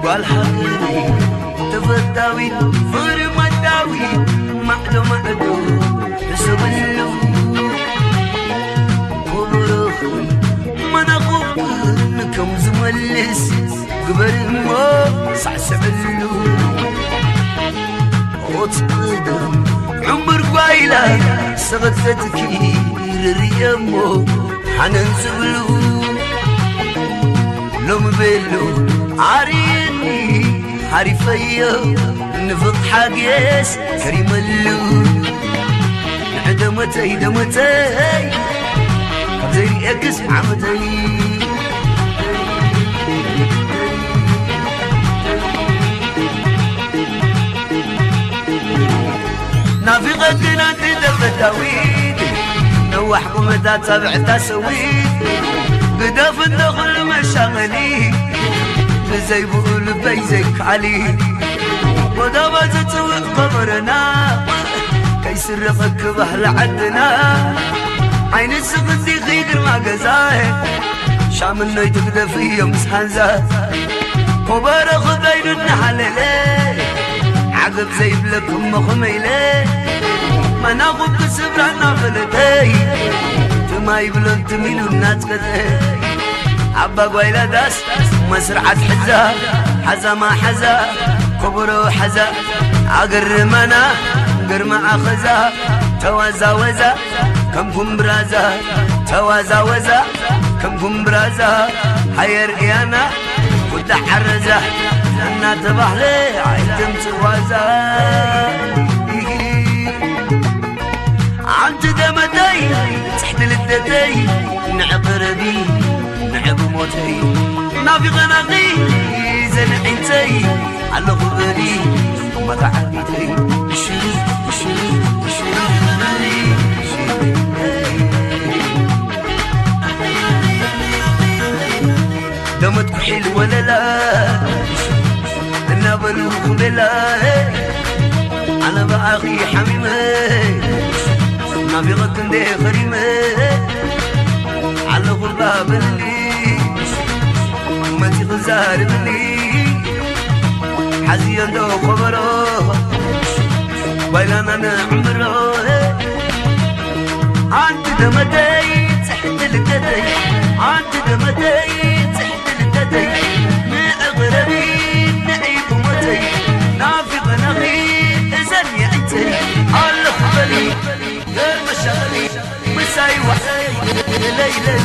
ጓል ሃገር ተፈታዊት ፍቕሪ ማዳዊት ማዕዶ ማዕዶ ሕሰብሉ። ክብርኽን መናፍቕን ከም ዝመልስ ግበር እሞ ሳዕስዕሉ። ኦት ቅድም ዕምር ጓይላ ሰቐጠትኪ ርርየ እሞ ሓነን ዝብሉ ሎም ቤሎ ኣርየኒ ሓሪፈዮ ንፍቕ ሓጌስ ከሪመሉ ንዕደመተይ ደመተይ ካብ ዘይርእየክስ ዓመተይ ናፊቐክን ኣንቲ ተፈታዊት ነዋሕ ቁመታ ጻብዕታ ሰዊት ግደፍ እንተ ኩሉ መሻቐሊ ብዘይብኡ ልበይ ዘይከኣሊ ጎዳባ ዘጽውዕ ከበረና ከይስረቐኪ ባህሊ ዓድና ዓይኒ ስኽንዲኺ ግርማ ገዛይ ሻምኖይ ትግደፍ እዮም ምስ ሓንዛ ኮበሮ ክበይኑ እናሓለለ ዓገብ ዘይብለኩም መኸመ ኢለ መናኹ ብስብራ እናፈለጠይ ትማይ ብሎን ትሚሉ እናትከተ ኣባ ጓይላ ዳስ መስርዓት ሕዛ ሓዛማ ሓዛ ኮበሮ ሓዛ ኣገርማና ግርማ ኣኸዛ ተዋዛወዛ ከም ኩምብራዛ ተዋዛወዛ ከም ኩምብራዛ ሃየር እያና ኩዳ ዓረዛ እናተባህለ ኣይትምጽዋዛ ኣንቲ ደመተይ ጽሕቲ ልደተይ ንዕቕረቢ ንዕቢ ሞተይ ናፊቐናኺ ዘንዒንተይ ኣለኹ በሊ መታዓቢተይ ሽሩ ሽሩ ሽሩ ደመት ኩሒል ወለላ እናበሉ ኩቤላ ኣነ ብኣኺ ሓሚመ ናፊቐክ እንደ ኸሪመ ኣለኹ ባበልኒ መፂ ክዛርብኒ ሓዝዮ እንዶ ኮበሮ ባይላና ንዕምሮ ኣንቲ ደመተይ ጽሕቲ ልደተይ ኣንቲ ደመተይ ጽሕቲ ልደተይ ንዕቕረቢ ንዒ ብሞተይ ናፊቐናኺ እዘን የዕንተይ ኣለኹ በሊ ገርመሻሊ ምሳይ ዋዕለይ ለይለይ